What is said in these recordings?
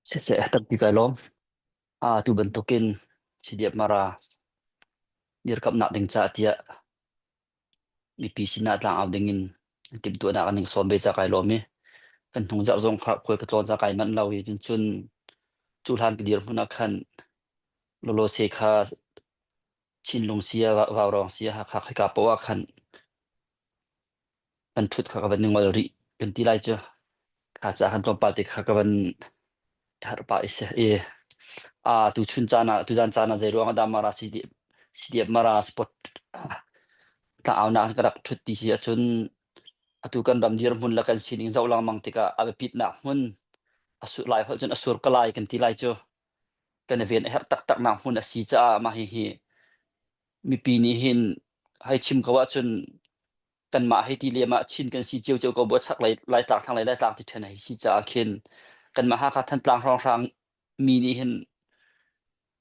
Siseh, tampi kai lawm. Aa tu bantukin CDF Mara dirkamnak ding caah tiah mipi sinah tlangau dingin timhtuahnak an ning sawm ve ca kai lawm i kan hnung zarh zong kha khual ka tlawn ca kai manh lo i cun cun cu hlan ka dirhmun ah khan lawlawse kha Chinlung sia Vaurawng sia Hakha khoika poah ah khan kan ṭhut kha ka van i ngol rih kan ti lai cu. Kha caah khan tlawmpal te kha ka van harh pah i si. I tuchun caan ah tuzan caan ah zei ruang ah dah Mara CDF, CDF Mara spot tlangaunak ka rak ṭhut ti si ahcun atu kan ram dirhmun le kan sining zoh lengmang tikah a biapitnak hmun a sur lai holh cun a sur ka lai kan ti lai cu. Kan i ven a herh taktak nak hmun a si caah mah hihi mipi nih hin hei chim ko ahcun kanmah hei ti lem ah Chin kan si ciocio ko bu chaklei Laitlang thlanglei Laitlang ti ṭhen hei si caah khin kanmah Hakha Thantlang hrawnghrang mi nih hin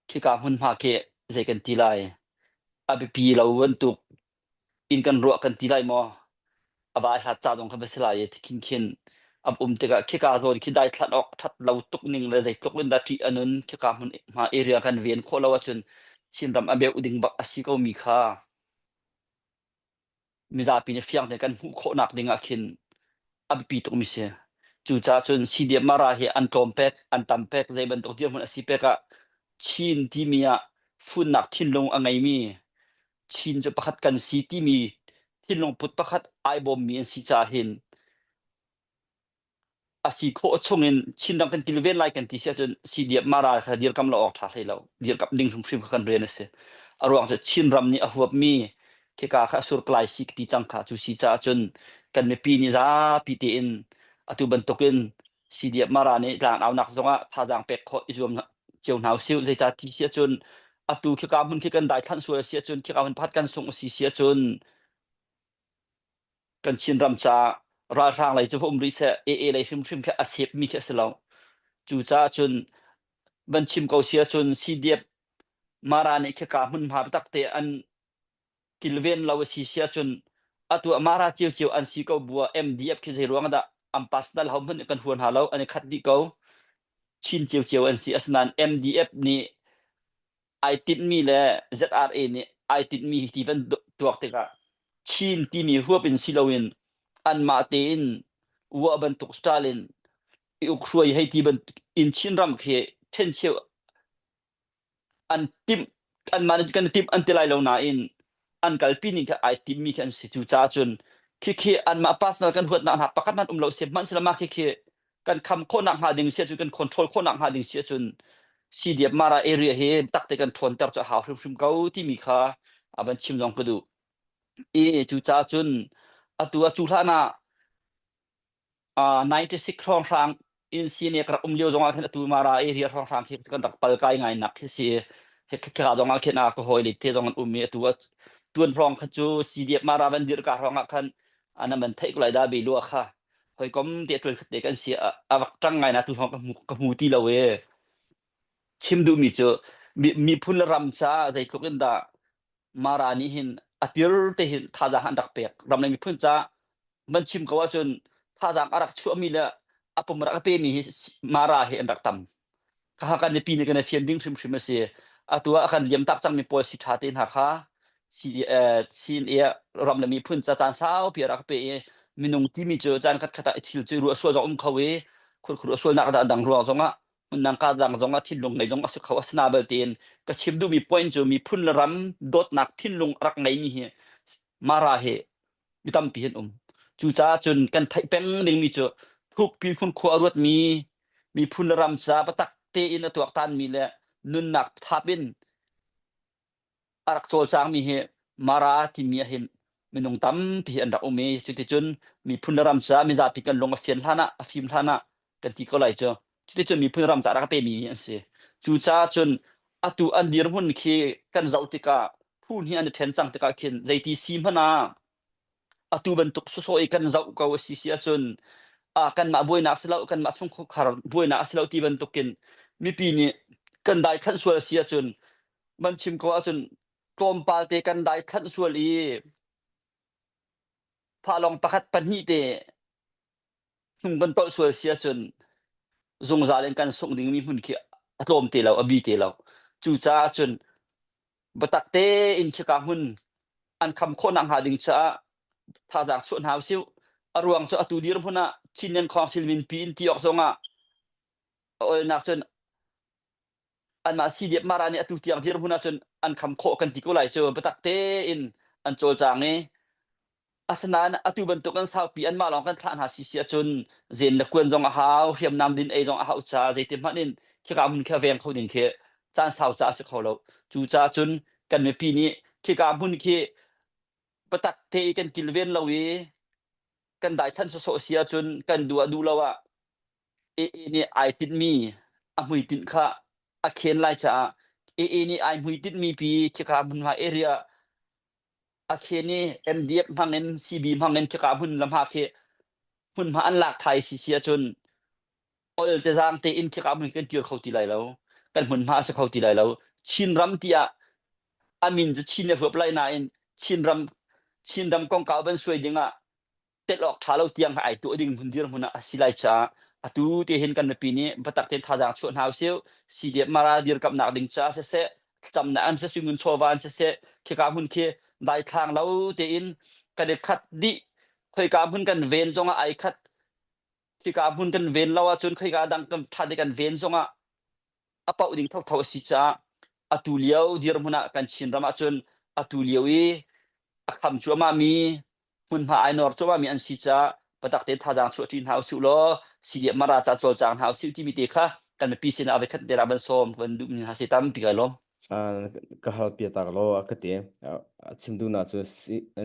khika hmunhma khi zei kan ti lai a biapi lo bantuk in kan ruah kan ti lai maw a vai hlat ca zong kha va si lai i khin khin a um tikah khika zawn khi dai thlan awk ṭhat lo tuk ning le zeitluk in dah ṭih a nun khika hmun hma area kan ven khawh lo ahcun Chinram a beuh ding bak a si ko mi kha mizapi nih fiang tein kan hmuh khawhnak ding ah khin a biapi tukmi si. Cucaah cun CDF Mara hi an tlawm pek, an tam pek, zei bantuk dirhmun a si pek ah Chin timi ah funnak thinlung a ngeimi Chin cu pakhat kan si timi thinlung put pakhat ai bawmmi an si caah hin a si khawh chungin Chinram kan kilven lai kan ti si ahcun CDF Mara kha dirkam lo awk ṭha hlei lo. Dirkamh ding hrimhrim kha kan rian a si. A ruang cu Chinram nih a huapmi khika kha surklai si ti cang kha cu si caah cun kan mipi nih zapi tein atu bantukin CDF Mara nih tlang aunak zongah thazaang pek khawh i zuam cio hna usih. Zeicah ti si ahcun atu khika hmun khi kan daithlanh sual a si ahcun khika hmun pakhat kan sungh a si si ahcun Kan Chinram caah ralhrang lei cu va um rih seh, AA lei hrimhrim khi a sepmi khi a si lo. Cucaah cun van chim ko si ahcun CDF Mara nih khika hmunhma biatak te an kilven lo a si si ahcun atu ah Mara ciocio an si ko bu ah MDF khi zei ruang dah an personal ho hmanh nih kan hua hna lo, an i khat dih ko. Chin ciocio an si. Asinain MDF nih ai tinhmi le ZRA nih ai tinhmi hi ti van tuak tikah Chin timi huap in si loin anmah tein uah bantuk style in i uk hruai hei ti ban in Chinram khi ṭhencheu an timh anmah nih kan timh an ti lai lo nain an kalpi ning kha ai timmi khi an si. Cucaah cun khikhi anmah personal kan huatnak hna pakhat hmanh um lo si hmanhsehlaw mah khikhi kan kham khawhnak hnga ding si ahcun kan control khawhnak hnga ding si ahcun CDF Mara area hi takte kan ṭhawnter cu a hau hrimhrim ko timi kha a van chim zong ka duh. I cucaah cun atu a cu hlan ah 96 hrawnghrang in CNA ka rak um lio zongah khin atu Mara area hrawnghrang khi kan rak pal kai ngai nak khi si. Hika zongah khin a ka hawi te zong an um i atu tuan hrawng kha cu CDF Mara van dir ka hrawng ah khan ana man theih ko lai da bi lua kha hawikom te ṭuan khat te kan si a rak ṭang ngai na tu hrawng ka hmu ka hmu ti lo e. Chim duhmi cu miphun le ram caah zeitluk in dah Mara nih hin a tir te hin thazaang an rak pek. Ram le miphun caah van chim ko ahcun thazaang a rak chuahmi le a pum rak a pemi hi Mara hi an rak tam. Kha kan mipi nih kan i fian ding hrimhrim a si. Atu ah a kan liam tak cangmi pawl si ṭha te hna kha CNA ram le miphun ca caan saupi a rak pe i minung timi cu caan khatkhat ah i thil cu ruah sual zong um kho i khurkhur sualnak dah dang ruang zongah hmundang ka dang zong ah thinlung ngei zong a si kho asina belte ka chim duhmi point cu miphun le ram dawtnak thinlung rak ngeimi hi Mara hi mi tampi an um. Cucaah cun kan theih peng dingmi cu thukpi hmunkhua a ruatmi miphun le ram ca biatak tein a tuaktanmi le nunnak thap in a rak cawlcangmi hi Mara timi ah hin minung tampi an rak um i cuticun miphun le ram caah mizapi kan lung a fian hlan ah a fim hlan ah kan ti ko lai cu. Cuticun miphun ram caah rak a pemi an si. Cucaah cun atu an dirhmun khi kan zoh tikah phu hnih an i ṭhen cang tikah khin zeiti si hmanh ah atu bantuk sawsawh i kan zoh ko a si si ahcun ah kanmah buainak si lo kanmah chungkhar buainak a si lo ti bantukin mipi nih kan daithlanh sual a si ahcun van chim ko ahcun tlawmpal te kan daithlanh sual i phalong pakhat pahnih te hnung kan tolh sual si ahcun. Zungzal in kan sungh dingmi hmun khi a tlawm te lo, a bi te lo. Cucaah cun biatak tein khika hmun an kham khawh nakhnga ding caah thazaang chuah hna usih. A ruang cu atu dirhmun ah Chinland Council minpi in ti awk zong ah a olnak cun anmah CDF Mara nih atu tiang dirhmun ahcun an kham khawh kan ti ko lai cu biatak tein an cawlcang i asinain atu bantuk an saupi anmah lawng kan thlah hna si si ahcun zen le kuan zong a hau hriamnam din ei zong a hau ca zeiti hmanh in khika hmun khi a veng kho ding khi caan sau ca a si kho lo cu caah cun kan mipi nih khika hmun khi biatak te i kan kilven lo i kan daithlan sawsawh si ahcun kan duh ah duh lo ah AA nih ai tinhmi a hmuitinh kha a khen lai caah AA nih ai hmuitinhmi pi khika hmunhma area a khen i MDF hmangin CB hmangin khika hmun lamha khi hmunhma an lak thai si si ahcun ol te zaang tein khika hmun kan kir kho ti lai lo kan hmunhma a si kho ti lai lo Chinram tiah a min cu Chin le huap lai nain Chinram Chinram kongkau van suai dingah tel awk ṭha lo tiang ai tuah ding hmun dirhmun ah a si lai caah atu te hin kan mipi nih biatak tein thazaang chuah hna usih CDF Mara dirkamnak ding caah siseh thlacamnak an siseh ngun chawva an siseh khika hmun khi daithlang lo tein kan i khat dih khoika hmun kan ven zongah ai khat khika hmun kan ven lo ahcun khoika dang kan ṭha te kan ven zongah a paoh ding thotho a si caah atu lio dirhmun ah kan Chinram ahcun atu lio i a kham cuahmahmi hmunhma ai nawr cuahmahmi an si caah patak tein thazaang chuah ṭi hna usih law CDF Mara ca cawlcang hna usih timi te kha kan mipi sinah a voikhat te van sawm van duhmi hna si tampi kai lawm. Ka hal pia tak law a ka ti. A chim duhnak cu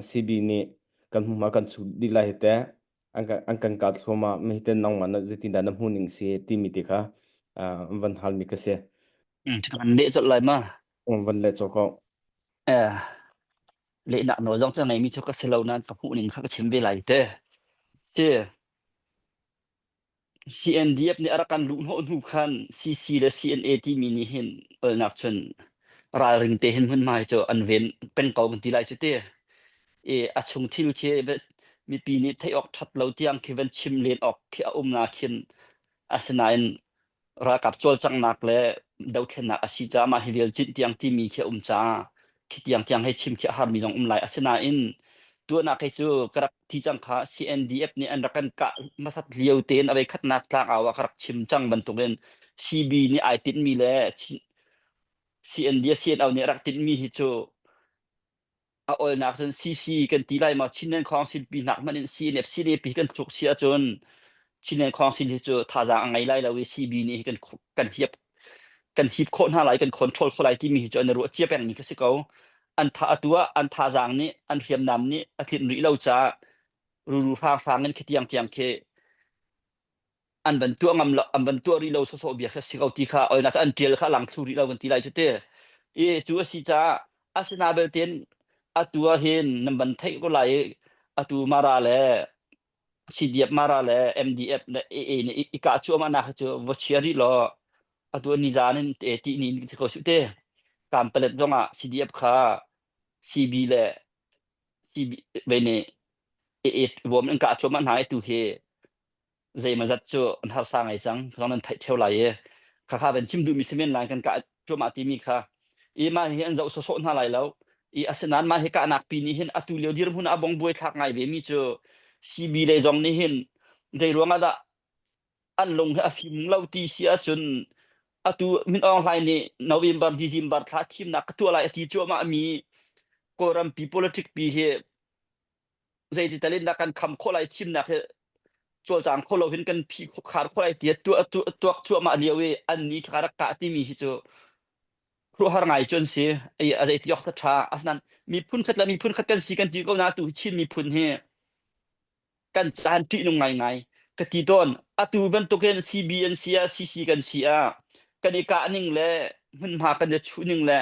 CB nih kan hmunhma kan chuh dih lai hi teh an kan an kan kat thluahmah mi hi ten nangmah na zeitindah na hmuh ning si timi ti kha an van halmi ka si. Kan leh colh lai ma. Van leh cawk ko. Eh, lehnak nawl zong cu ngeimi cu ka si lo nain ka hmuh ning kha ka chim ve lai te. Si CNDF nih a rak kan luhhnawh hnu khan CC le CNA timi nih hin olnak cun ralring te hin hmunhma hi cu an ven peng ko kan ti lai cu ti. I a chung thil khi mipi nih theih awk ṭhat lo tiang khi van chim len awk khi a um na khin asinain ralkap cawlcanghnak le dothlennak a si caah mah hi vial cinh tiang timi khi a um caah khi tiang tiang hei chim khi a harmi zong um lai. Asinain tuahnak hei cu ka rak thi cang kha CNDF nih an rak kan kah hmasat lio tein a voikhatnak tlangau ah ka rak chim cang bantukin CB nih ai tinhmi le CNDF CNO nih a rak tinhmi hi cu a olnak cun CC kan ti lai maw Chinland Council pi hnak hmanh in CNF CNAP kan thluk si ahcun Chinland Council hi cu thazaang a ngei lai lo i CB nih hi kan kan hiap kan hip khawh hna lai kan control khawh lai timi hi cu an i ruah cia pengmi kha si ko an tha atu ah an thazaang nih an hriamnam nih a tlinh rih lo caah ruru hranghrang in khi tiang tiang khi an van tuah ngam lo an van tuah rih lo sawsawh bia kha si ko ti kha oina cu an tial kha lang thlu rih lo kan ti lai cu te i cu a si caah asina belten atu ah hin nan van theih ko lai i atu mara le CDF mara le MDF le AA nih i kah cuahmah nak hi cu va chia rih law atu ni zan in te ti ni ti ko su te kam palet zong ah CDF kha CB le CB ve nih AA bawm in kah cuahmah hna i tu hi zeimawzat cu an harsa ngai cang zong nan theih theo lai i khakha van chim duhmi si men lai kan kah cuahmah timi kha i mah hi an zoh sawsawh hna lai lo i asinain mah hi kahnak pi nih hin atu lio dirhmun ah bong buai thlak ngai ve mi cu CB lei zong nih hin zei ruangah dah an lung hi a fim lo ti si ahcun atu Min Aung Hlaing nih November December thla thimnak ka tuah lai a ti cuahmah mi Kawlram pi politic pi hi zeiti tal in dah kan kham khawh lai thimnak hi cawlcang kho lo hin kan phi khar khawh lai tiah tuah tuak cuahmah lio i an ni kha rak kah timi hi cu khuaruahhar ngai cu an si ai a zei ti awk tha asinain miphun khat le miphun khat kan si kan ti ko na tu Chin miphun hi kan caan ṭihnung ngaingai ka ti tawn atu bantukin CBNC ah CC kan si ah kan i kah ning le hmunhma kan i chuh ning le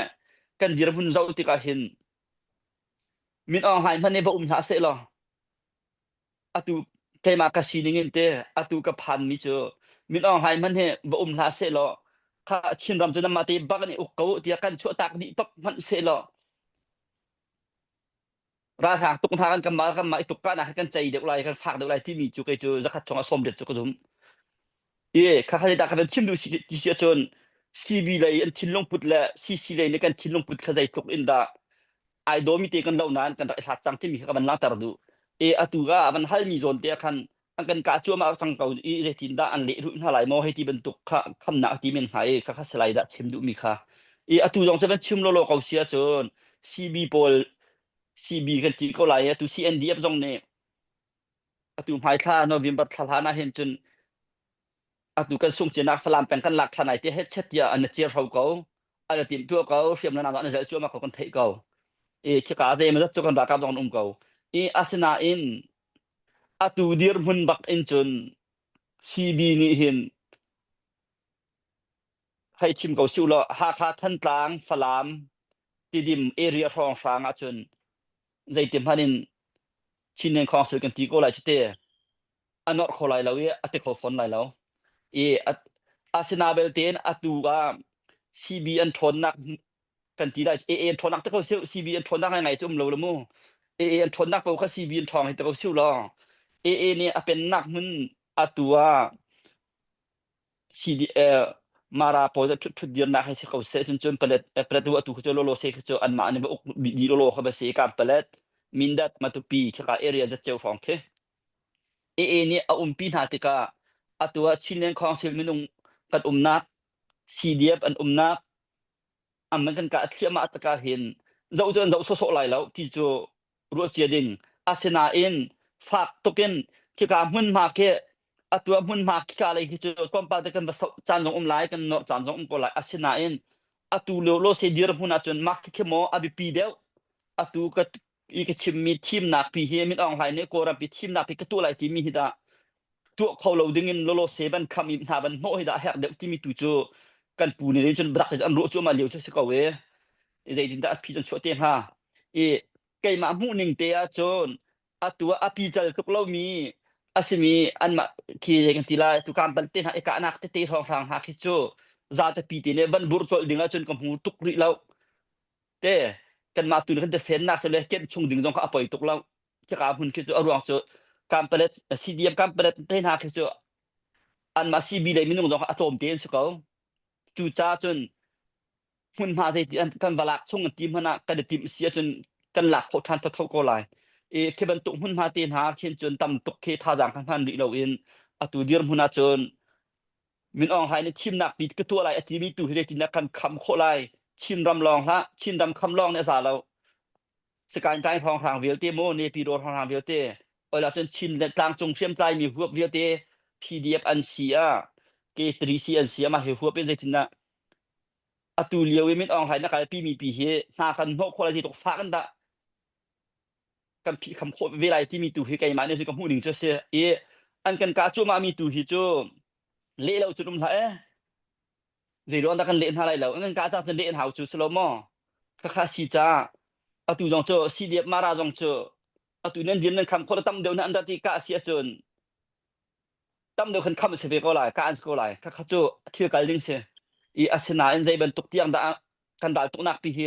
kan dirhmun zoh tikah hin Min Aung Hlaing hmanh nih va um hlah sehlaw atu keimah ka sining in te atu ka phanmi cu Min Aung Hlaing hmanh hi va um hlah sehlaw kha Chinram cu nanmah te bak in i uk ko tiah kan chuahtak dih tok hmanh sehlaw ralhrang tuk hna kan kanmah kanmah i tuk kahnak hi kan cei deuh lai kan fak deuh lai timi cu kei cu zakhat chungah 80 cu ka zum. I kha kha dah kan chim duh si ti si ahcun CB lei an thinlung put le CC lei nih kan thinlung put kha zeitluk in dah ai dawmi te kan lo nain kan rak i hlat cang timi kha ka van langhter duh. E atu ka van halmi zawn te ah khan an kan kah cuahmah cang ko i zeitin dah an lehrulh hna lai maw hei ti bantuk kha khamnak ti men hnga i kha kha salai dah chim duhmi kha. I atu zong cu van chim lawlaw ko si ahcun CB pawl CB kan ti ko lai i atu CNDF zong nih atu hmaithla November thla hlan ah hin cun atu kan sungcinak Falam peng kan lak than ai ti het chet tiah an ciar hro ko an tim tua ko hriam na an zel cuahmah ko kan theih ko i khika te mazat cu kan ralkap zong an um ko i asinain atu dirhmun bak in cun CB nih hin hei chim ko si law Hakha Thantlang Falam Tidim area hrawng hrang ahcun zeiti hmanh in Chinland Council kan ti ko lai cu te a norh kho lai lo i a ti kho fawn lai lo i asina belte in atu ah CB an ṭhawnnak kan ti lai AA an ṭhawnnak te ko siu CB an ṭhawnnak ngai ngai cu um lo la mu AA an ṭhawnnak paoh kha CB an ṭhawng hi te ko siu law AA nih a pennak hmun atu ah CD Mara pawl ṭhut ṭhut dirnak hi si ko seh cun cun palet palet atu cu lolo se khi cu anmah nih va uk dih lolo kha va si kam palet Mindat Matupi khika area zatceu hrawng khi AA nih a umpi hna tikah atu ah Chinland Council minung kan umnak CDF an umnak an man kan kah thliahmah tikah hin zoh cu an zoh sawsawh lai lo ti cu ruah cia ding. Asinain fak tukin khika hmunhma khi atu ah hmunhma khika lei khi cu tlawmpal te kan va soh caan zong um lai kan nawr caan zong um ko lai. Asinain atu lio lo se dirhmun ahcun mah khi maw a biapi deuh atu ka i ka chimmi thimnak pi hi Min Aung Hlaing nih Kawlram pi thimnak pi ka tuah lai timi hi dah tuah kho lo ding in lolo se ban kham i hna ban hnawh hi dah a herh deuh timi tu cu kan pu nih cun rak an ruah cuahmah lio cu si ko e zeitindah a phi an chuah te hnga i keimah hmuh ning te ah cun atu ah a pi cal tuk lomi asimi anmah khi zei kan ti lai tu kam ban te hna i kahnak tete hrawnghrang hna khi cu zate pi te nih ban bur colh ding ahcun ka hmu tuk rih lo te kanmah tu nih kan defennak se le ken chung ding zong kha a poi tuk lo khika hmun khi cu a ruang cu kampalet CDM kampalet te hna khi cu anmah CB lei minung zong kha a tlawm te an si ko cu ca cun hmunhma te ti kan va lak chung an ti hmanh ah kan i timh si ahcun kan lak khawh ṭhan thotho ko lai i khi bantuk hmunhma te hna khin cun tam tuk khi thazaang kha hman rih loin atu dirhmun ahcun Min Aung Hlaing nih thimnak pi ka tuah lai a timi tu hi zeitindah kan kham khawh lai Chinram lawng hlah Chinram kham lawng nih a za lo Sakaing kai hrawnghrang vialte maw Nepiro hrawnghrang vialte oila cun Chin le tlangcung hriamtlai mi huap vialte PDF an si ah K3C an si ah mah hi huap in zeitindah atu lio i Min Aung Hlaing na kalpi mi pi hi hna kan hnawh khawh lai ti tuk fak in dah kan phihkham khawh ve lai timi tu hi keimah nih ka hmuh ning cu a si i an kan kah cuahmah mi tu hi cu leh lo cun um hlah e zei ruang dah kan leh hna lai lo an kan kah cang cun leh an hau cu si lo maw khakha si ca atu zong cu CDF Mara zong cu atu nan din nan kham khawh tam deuh na an rat i kah si ahcun tam deuh khan kham a si ve ko lai kah an si ko lai khakha cu thil kal ding si i asinain zei bantuk tiang dah kan ral tuknak pi hi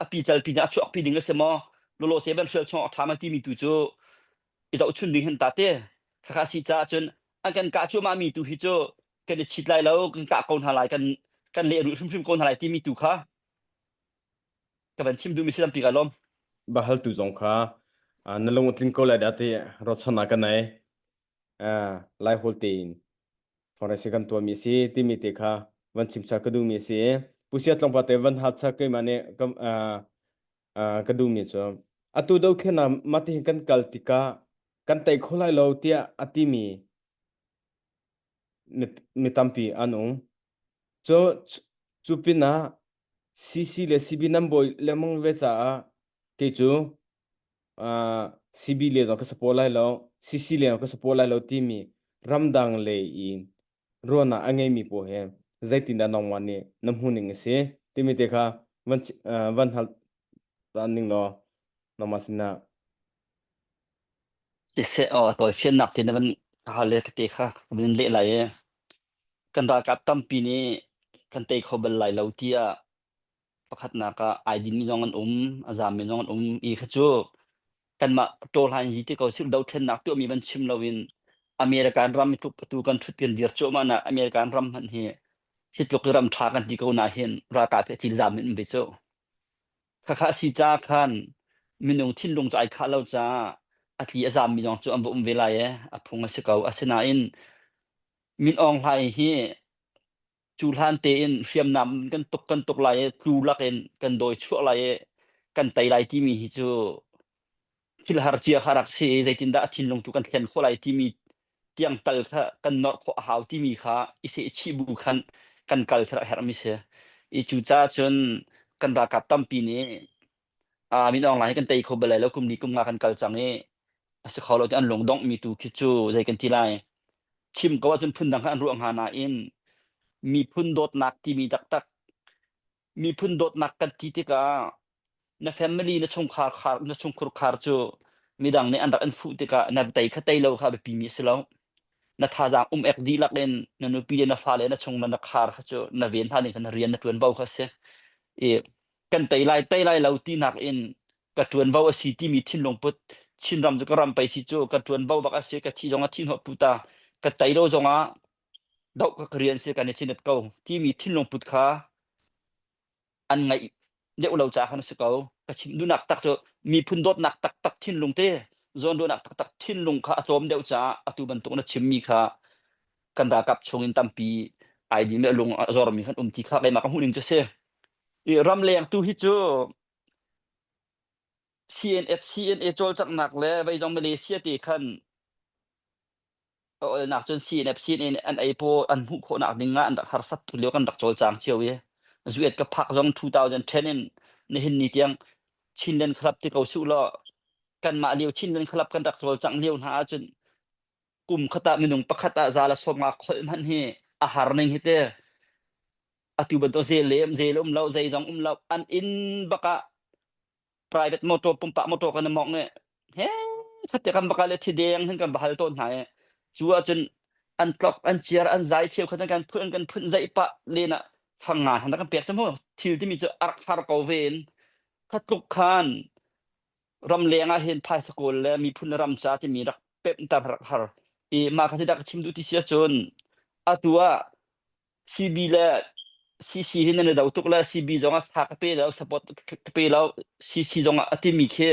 a pi cal pi a chuak pi ding a si maw lolo se ban hrial chung awk tha ma timi tu cu i zohchun ding hin ta te khakha si caah cun an kan kah cuahmah mi tu hi cu kan i chit lai lo kan kah ko hna lai kan kan lehrulh hrimhrim ko hna lai timi tu kha ka van chim duhmi si tampi ka lawm Bahal tu zong kha na lung a tling ko lai dah ti ruahchannak ka nei. Laiholh tein forensic kan tuahmi si timi te kha van chimcha ka duhmi si. Pusia tlawmpal te van hal chak keimah nih ka, ka duhmi cu atu dothlennak mah tihin kan kal tikah kan tei kho lai lo tiah a timi mi, mi tampi an um. Cu cu pinah CC le CB nan bawi lengmang ve caah kei cu CB le zong ka support lai lo, CC le zong ka support lai lo timi ramdang lei in ruahnak a ngeimi pawl he zeitindah nangmah nih na hmuhning a si timi te kha van van hal ta ning law nangmah sinah. Siseh aw tawi fiannak te na van hal le te kha ka van leh lai i kan ralkap tampi nih kan tei kho bal lai lo tiah Pakhatnak ah ai dinmi zong an um, a zaammi zong an um i kha cu kanmah ṭawlhlan yi ti ko sih dothlennak tuahmi van chim loin American ram tluk tu kan ṭhut kan dir cuahmah nak American ram hmanh hi hi tluk ram ṭha kan ti ko na hin ralkap hi thil zam in um ve cu. Khakha si ca khan minung thinlung cu ai khah lo caah a tli a zammi zong cu an va um ve lai e a phung a si ko. Asinain Min Aung Hlaing hi cu hlan tein hriamnam kan tuk kan tuk lai i tlu lakin kan dawi chuah lai i kan tei lai timi hi cu thil har cia kha rak si i zeitindah a thinlung tu kan thlen khawh lai timi tiang tal kha kan norh khawh a hau timi kha i seh chih bu khan kan kal kha rak herhmi si. I cucaah cun kan ralkap tampi nih ah Min Aung Hlaing hi kan tei kho bal lai lo kum li kum nga kan kal cang i a si kho lo ti an lung donghmi tu khi cu zei kan ti lai chim ko ahcun phundang kha an ruah hnga nain miphun dawtnak timi taktak miphun dawtnak kan ti tikah na family na chungkhar khar na chungkhur khar cu midang nih an rak in fuh tikah na tei kha tei lo kha biapi mi a si lo na thazaang um ek dihlak in na nupi le na fale na chung na khar kha cu na ven hna ding kha na rian na ṭuanvo kha a si i kan tei lai tei lai lo tinak in ka ṭuanvo a si timi thinlung put Chinram cu ka ram pei si cu ka ṭuanvo bak a si ka thi zong a thi hnawh pu ta ka tei lo zongah doh ka rian si kan i chinet ko timi thinlung put kha an ngaih deuh lo caah khan a si ko ka chim duhnak tak cu miphun dawtnak taktak thinlung te zawn duhnak taktak thinlung kha a tlawm deuh caah atu bantuk na chimmi kha kan ralkap chungin tampi ai dim le lung a zormi kan um ti kha keimah ka hmuh ning cu si i ramleng tu hi cu CNF CNA cawlcanghnak le veidong Malaysia te khan a olnak cun CNF CNA nih an ei paw an hmuh khawhnak ding ah an rak harsat tuk lio kan rak cawlcang cio i zuet ka phak zong 2010 in nihin ni tiang Chinland Club ti ko suh law kanmah lio Chinland Club kan rak cawlcangh lio hna ahcun kum khat ah minung pakhat ah za le 50 kholh hmanh hi a har ning hi te atu bantuk zel le zel um lo zei zong um lo an inn bak ah private motor pumpak motor kan i mawngh i he sate kan baka le thideng hin kan va hal tawn hna i cu ahcun an tlok an ciar an zai cheu kha kan phun kan phun zaih pah len ah fang nga han kan pek cu thil timi cu a rak har ko ve in khatluk khan ramleng ah hin phaisa kawl le miphun le ram ca timi rak pemhter rak har i mah kha dah ka chim duh ti si ahcun atu ah CB le CC hi nan i do tuk le CB zong ah tha ka pe lo support ka pe lo CC zong ah a timi khi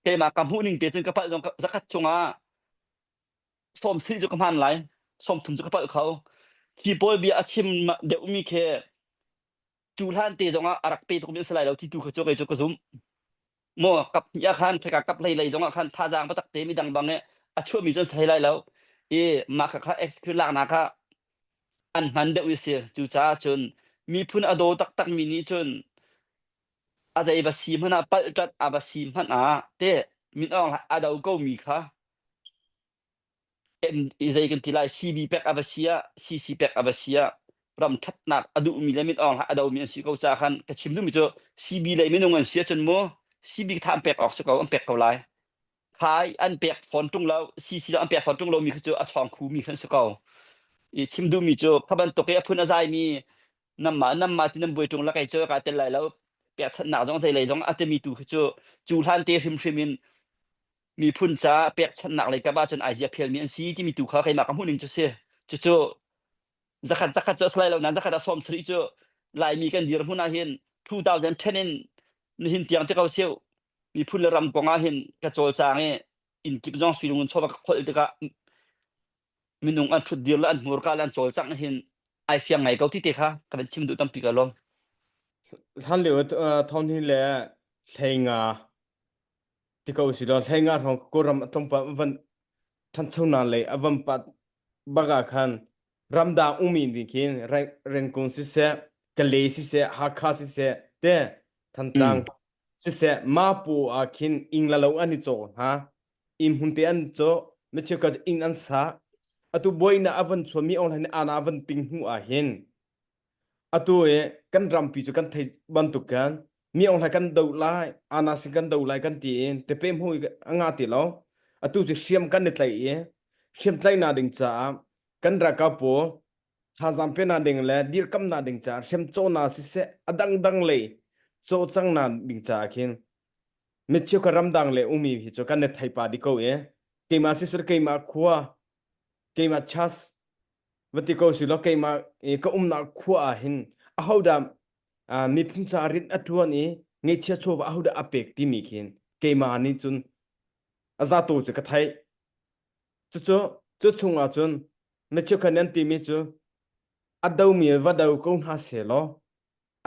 keimah ka hmuh ning te cun ka palh zong zakhat chungah sawm sil cu ka hman lai sawm thum cu ka palh kho hi pawl bia a chim deuhmi khi cu hlan te zong ah a rak pe tuk mi a si lai lo ti tu kha cu kei cu ka zumh Maw kap hnih ah khan khika kap hlei lei zongah khan thazaang biatak te mi dang bang i a chuahmi cu an si hlei lai lo i mah kha kha execute laknak ah an hman deuh i si. Cucaah cun miphun a daw taktak mi nih cun a zei va si hmanh ah palh ṭat a va si hmanh ah te Min Aung Hlaing a do ko mi kha zei kan ti lai CB pek a va si ah CC pek a va si ah ram ṭhatnak a duhmi le mit awng a domi an si ko caah khan ka chim duhmi cu CB lei minung an si ahcun mu CB tha an pek awk si ko an pek ko lai khai an pek fawn ṭung lo CC an pek fawn ṭung lomi kha cu a chawng khu mi khan si ko i chim duhmi cu kha bantuk i a phun a zaimi namma namma ti nan buai ṭung la kei cu ka tel lai lo pekchanhnak zong zei lei zong a timi tu khi cu cu hlan te hrimhrim in miphun ca pekchanhnak lei kap ahcun ai zia phelmi an si timi tu kha keimah ka hmuh ning cu si. Cucu zakhat zakhat cu a si lai lo nain zakhat ah 70 cu Laimi kan dirhmun ah hin 2010 in nihin tiang ti ko siu miphun le ram kong ah hin ka cawlcang i inn kip zong suilung chawva ka kholh tikah minung an ṭhut dir le an hmurka le an cawlcangh hin ai fiang ngai ko ti te kha ka van chim duh tampi ka lawm. Hlan lio thon hi le hlei nga ti ko si law hlei nga hrawng Kawlram a tlawmpal van ṭhanchonak lei a van pat bak ah khan ramdang ummi nih khin Renkung siseh, Kalay siseh, Hakha siseh te Thantlang siseh Mapu ah khin ing la lo an i caw hna. Inn hmun te an caw, mi cheukhat cu inn an sa. Atu buainak a van chuanmi online ana a van ting hnu ah hin Atu i kan rampi cu kan theih bantuk khan mi Aung Hlaing kan doh lai, ana sin kan doh lai kan ti i tepe hmu i a ngah ti lo. Atu cu hriam kan i tlaih i hriam tlaihnak ding caah kan ralkap pawl thazaang penak ding le dirkamnak ding caah hriam cawhnak siseh a dangdang lei cawlcanghnak ding caah khin micheu ka ramdang le umi hi cu kan i thei pa dih ko i keimah siseh keimah khua. Keimah chas va ti ko si law keimah ka umnak khua ah hin ahodah miphun ca rian a ṭuan i ngeihchia chawva ahodah a pek timi khin keimah nih cun a zato cu ka theih. Cucu cu chungah cun mi cheukhat nih an timi cu a domi va do ko hna seh law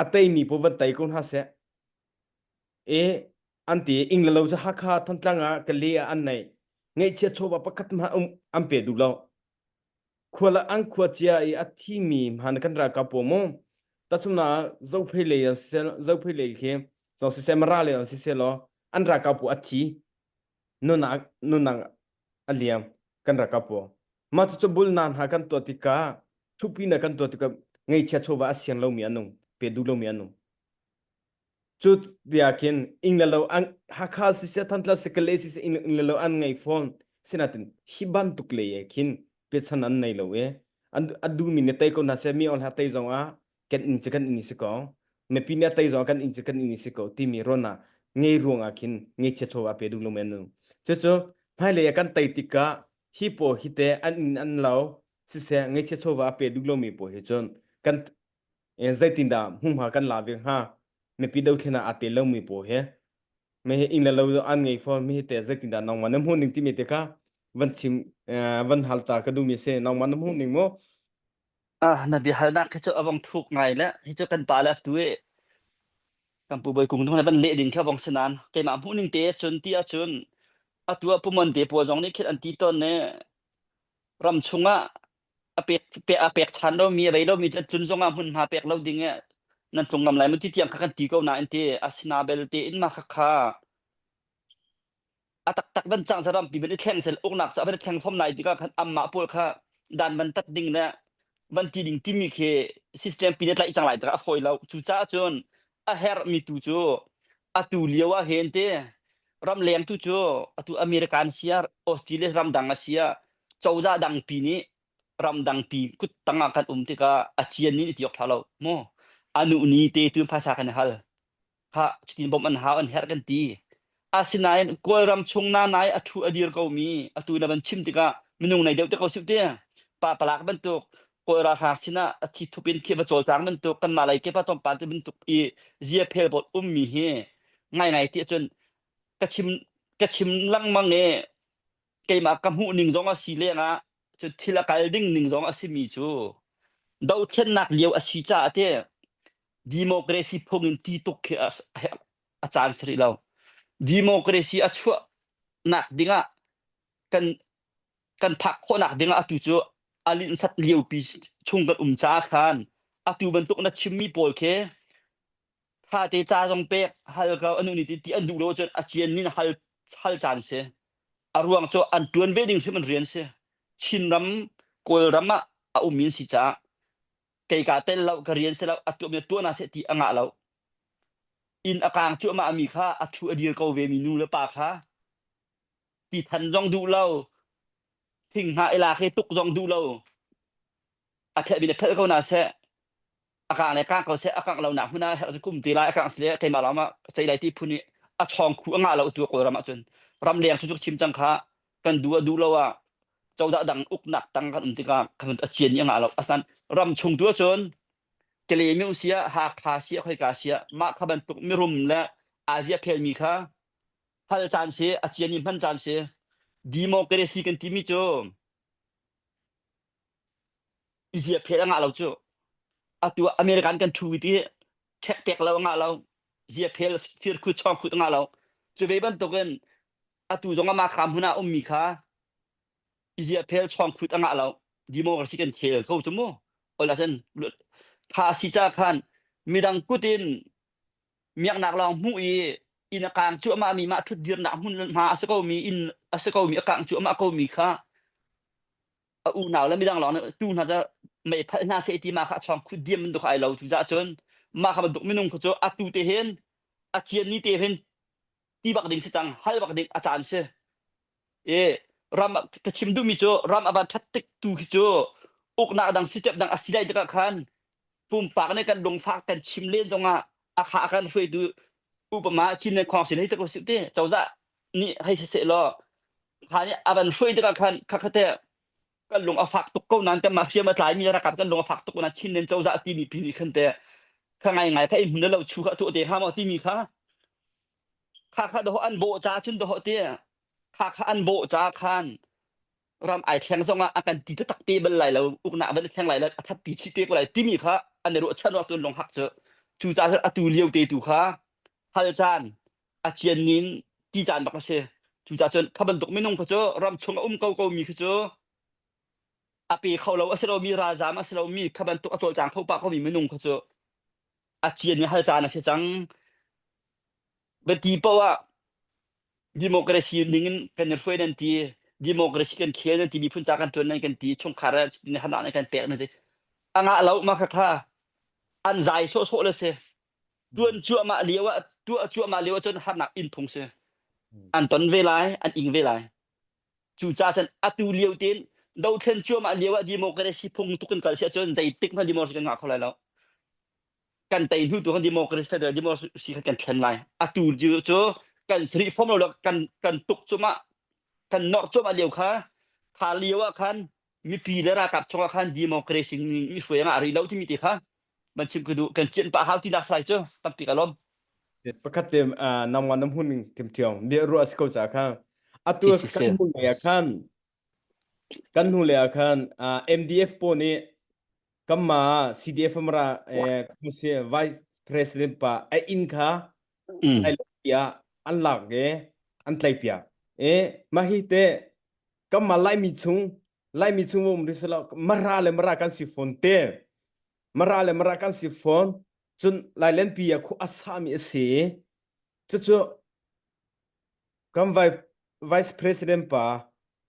a teimi paoh van tei ko hna seh. I an ti ing le lo cu Hakha Thantlang ah Kale ah an nei. Ngeihchia chawva pakhat hmanh um an pe duh lo. Khua le an khua cia i a thimi hman kan ralkap pawl mu. Tachumna Zophei lei an siseh Zophei lei khi zong siseh Mara lei an siseh law an ralkap pawl a thi. Nunak nunak a liam kan ralkap pawl. Mah cucu bulna hna kan tuah tikah thupi na kan tuah tikah ngeihchia chawva a siang lomi an um, pe duh lomi an um. Cu tiah khin ing le lo an Hakha siseh Thantlang siseh Kalay siseh ing le lo an ngei fawn. Sinain hi bantuk lei eh khin pechan an nei lo i an a duhmi nih tei ko hna seh mi ol ha tei zong ah kan inn cu kan inn si ko mipi nih a tei zong ah kan inn cu kan inn si ko timi ruan ah ngei ruang ah khin ngeichia chaw a pe duh lo men nu. Cucu hmailei ah kan tei tikah hi paw hi te an inn an lo siseh ngeichia chawva a pe duh lomi pawl hi cun kan zeitindah hmunhma kan la ve hnga mipi dothlen ah aa tel lomi pawl hi me hi inn le lo an ngei fawn mi hi te zeitindah nangmah na hmuh ning timi te kha van chim van hal ta ka duhmi si nangmah na hmuh ning mu Ah, na biahalnak hi cu a vong thuk ngai le hi cu kan pa le tu i kan pu bawi kung van leh ding kha vong si nain keimah hmuh ning te cun ti ahcun atu ah pumon te pawl zong nih khin an ti tawn ne ram chungah a pek pe a pek chan lomi a bei lomi cu tlun zongah hmunhma pek lo ding i nan tlung ngam lai mu ti tiang kha kan ti ko nain ti asina belte in mah khakha a taktak van cang sa rampi van i thleng sel uknak ca van i thleng fom nai tikah khan ammah pawl kha dan van tat ding le van ti ding timi khi system pi ne tlaih cang lai tikah a fawi lo cucaah cun a herh mi tu cu atu lio ah hin te ramleng tu cu atu American sia Australia ramdang a sia cozah dangpi nih ramdangpi kut tangah kan um tikah a cian nih ti awk thla lo mu anu ni te tu phaisa kan hal kha cutin bawmh an hau an herh kan ti asinain kawlram chung na nai a thu a dir ko mi atu na van chim tikah minung nei deuh te ko su te pa palak bantuk kawl ralhrang sinah a thi thup in khi va cawlcang bantuk kan mah lei ke pa tom pa te bantuk i zia phel bot ummi hi ngai ngai ti ahcun ka chim ka chim lengmang i keimah ka hmuh ning zong a si lengah cu thil a kal ding ning zong a simi cu dothlennak lio a si caah te democracy phung in ti tuk khi a, a caan si rih lo democracy a chuahnak dingah kan kan phak khawhnak dingah atu cu a linhsat liopi chung kan um caah khan atu bantuk na chimmi pawl khi Fate ca zong pek hal ko anu nih ti an duh lo cun a cian nin hal hal caan si. A ruang cu an tuan ve ding hrim an rian si. Chinram Kawlram ah a um in si caah kei ka tel lo ka rian si lo a tuah mi tuah na seh ti a ngah lo. Inn a kaang cuahmah mi kha a thu a dir ko ve mi nu le pa kha ti than zong duh lo thing hna i lak i tuk zong duh lo a phelh mi le phelh ko na seh a kang le kang ko seh a kangh lonak hmun ah herh cu kum te lai a kangh sile keimah lawng ah cei lai ti phun i a chawng khu a ngah lo tu Kawlram ah cun ramleng cu chim cang kha kan duh a duh lo ah cozah dang uknak tang kan um tikah kan a cian ni a ngah lo asan ram chung tu ahcun Kale mi sia Hakha sia khoika sia mah kha bantuk mirum le Asia phelmi kha hal caan si a cian ni hman caan si democracy kan timi cu I ziaphel a ngah lo cu. Atu ah American kan ṭhu ti ṭhek pek lo a ngah lo. Ziaphel firkhut chawngkhut a ngah lo. Cu ve bantukin atu zong ah mah kha hmun ah ummi kha i ziaphel chawngkhut a ngah lo. Democracy kan khel ko cu mu. Ola cun tha si ca khan midang kut in miaknak lawng hmuh i inn a kaang cuahmah mi mah ṭhutdirnak hmun hma a si ko mi inn a si ko mi a kangh cuahmah ko mi kha a unau le midang lawng nih tu hna cu meiphalh hna seh ti ma kha chawng khut diam bantuk ai lo cu cah cun mah kha bantuk minung kha cu atu te hin a cian ni te hin ti bak ding si cang hal bak ding a caan si i ram ka chim duhmi cu ram a van ṭhat tik tu khi cu uknak dang system dang a si lai tikah khan pumpak nih kan lungfak kan chim len zongah a kha kan hruaitu upama chin le khong sin hei tak usih ti cozah nih hei siseh law kha nih a van hruai tikah khan khakhate. Kan lung a fak tuk ko nain kanmah hriam a tlaimi ralkap kan lung a fak tuk ko nain Chinland cozah timi pi nih khan teh kha ngaingai kha in hmun lo chu kha tuah te hnga maw timi kha kha kha doh an bawh ca cun doh ti kha kha an bawh ca khan ram ai thleng zong ah a kan ti taktak te bal lai lo uknak van thleng lai lo a that pi chih te ko lai timi kha an i ruahchan ruah cun lung hak cu cu ca atu lio te tu kha hal caan a cian nin ti caan bak a si. Cucaah cun kha bantuk minung kha cu ram chung a um ko ko mi kha cu a pe kho lo a si lomi ralzaam a si lomi kha bantuk a cawlcang kho pah komi minung kha cu a cian i hal caan a si cang. Biati paoh ah democracy ning in kan i hruai nan ti, democracy kan khel nan ti, miphun ca kan ṭuan nan kan ti, chungkhar ah harnak nan kan pek nan ti. A ngah lo mah kha kha an zai sawhsawh le si. Tuan cuahmah lio ah tuah cuahmah lio ah cun harnak inn phung si. An ton ve lai, an ing ve lai. Cucaah cun atu lio tein dothlen cuahmah lio ah democracy phung tuk in kal si ahcun zeitik hmanh democracy kan ngah kho lai lo. Kan tei hnu tu kan democracy federal democracy kha kan thlen lai. Atu cu kan reform lo kan kan tuk cuahmah kan norh cuahmah lio kha kha lio ah khan mipi le ralkap chungah khan democracy mi hruai ngah rih lo timi te kha man chim ka duh kan cian pah hau ti nak sai cu tampi ka lom. Pakhat te nangmah na hmun ning thiamthiam bia ruah si ko ca kha atu kan hnu lei ah khan kan hnu lei ah khan MDF po nih kamma CDF mara vice president pa a inn kha ai tiah an lak e an tlai piak e mah hi te Kanmah Laimi chung Laimi chung um ri silo Mara le Mara kan si fawn te. Mara le Mara kan si fawn. Cun Lailenpi ah khu a sami a si. Cucu kan vice president pa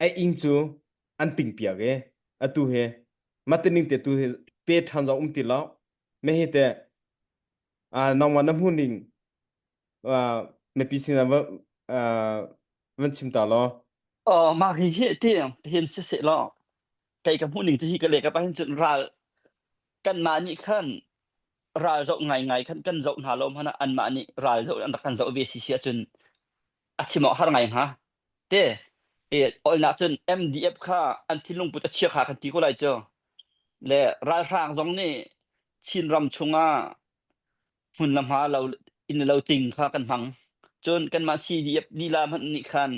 a ing cu an ting piak e. Atu he matining te tu he pe ṭhan zong um ti lo. Me hi te nangmah na hmuh ning mipi sinah van chim ta law. Mah hi hi ti hin siseh law kei ka hmuh ning cu hi ka le ka pa hin cun ral kanmah nih khan ral zoh ngaingai khan kan zoh hna lo hmanh ah anmah nih ral zoh an rak kan zoh ve si si ahcun a chim awk har ngai hnga. Te e olnak cun MDF kha an thinlung put a chia kha kan ti ko lai cu. Le ralhrang zong nih Chinram chungah hmun le hma lo inn le lo ting kha kan hmang. Cun kanmah CDF lila hmanh nih khan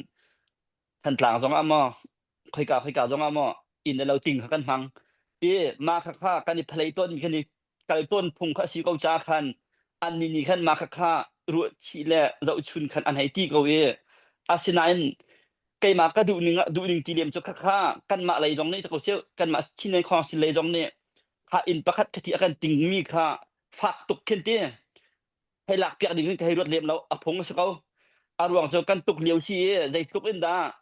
Thantlang zong ah maw khoika khoika zong ah maw inn le lo ting kha kan hmang. I mah kha kha kan i phalei tawn kan i kal tawn phung kha a si ko caah khan annih nih khan mah kha kha ruah chih le zohchun khan an hei ti ko i asinain keimah ka duh ning duh ning ti lem cu kha kha kanmah lei zong nih ko seh kanmah Chin Council lei zong nih kha inn pakhat khati a kan tingmi kha fak tuk khin ti hei lak piak ding in ka hei ruat lem lo a phung a si ko a ruang cu kan tuk lio si i zeitluk in dah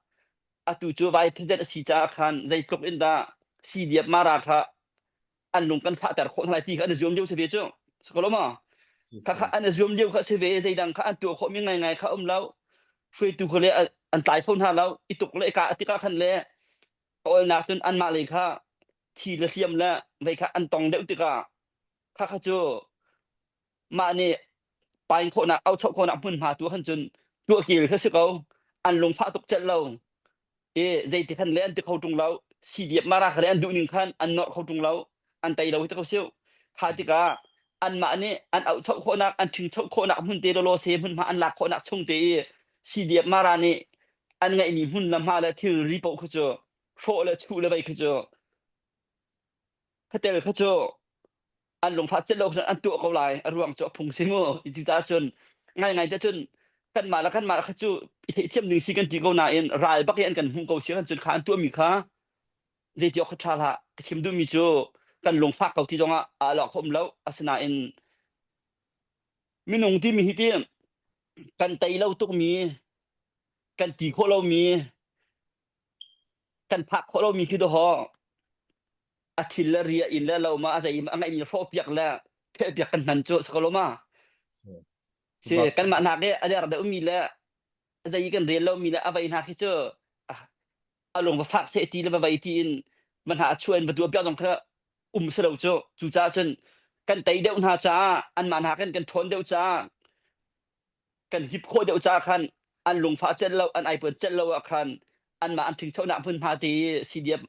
atu cu vai president a si caah khan zeitluk in dah CDF Mara kha an lung kan fahter khawh hna lai ti kha an i zuam lio si ve cu si ko lo ma kha kha an i zuam lio kha si ve zeidang kha an tuah khawh mi ngaingai kha um lo hruaitu kha le an tlai kho hna lo i tuk le i ka tikah khan le awlnak cun anmah lei kha thi le hliam le vei kha an tong deuh tikah kha kha cu mah nih pain khawhnak auchoh khawhnak hmunhma tu khan cun tuah kel kha si ko an lungfah tuk celh lo i zeiti khan le an ti kho ṭung lo CDF mara kha le an duh ning khan an nawr kho ṭung lo an tei lo hi ti ko siu kha tikah anmah nih an auchoh khawhnak an ṭhingchoh khawhnak hmun te lawlaw se hmunhma an lak khawhnak chung te i CDF mara nih an ngeihmi hmun le hma le thilri paoh kha cu hrawh le chuh le vei kha cu khatel kha cu an lungfah celh lo an tuah ko lai a ruang cu a phung si mu cucaah cun ngaingai te cun kanmah le kanmah kha cu i theihthiam ding si kan ti ko nain ral bak i an kan hmuh ko si kan cun kha an tuahmi kha zeiti awk kha ṭha hlah ka chim duhmi cu kan lungfak ko ti zongah a lawk kho um lo asinain minung timi hi ti kan tei lo tukmi kan ti khawh lomi kan phak khawh lomi khi dawh a thil le ria in le lo ma a zei a ngeihmi hrawh piak le pheh piak kan hman cu si ko lo ma si kanmah nak i a der deuh mi le zei kan rel lomi le a vei hna khi cu a lung va fak seh ti le va vei ti in va hna a chuah in va tuah piak zong kha um si lo cu cucaah cun kan tei deuh hna caah anmah hna kan kan ṭhawn deuh caah kan hip khawh deuh caah khan an lungfah celh lo an aipuan celh lo ah khan anmah an ṭhingchonak hmunhma te i CDF.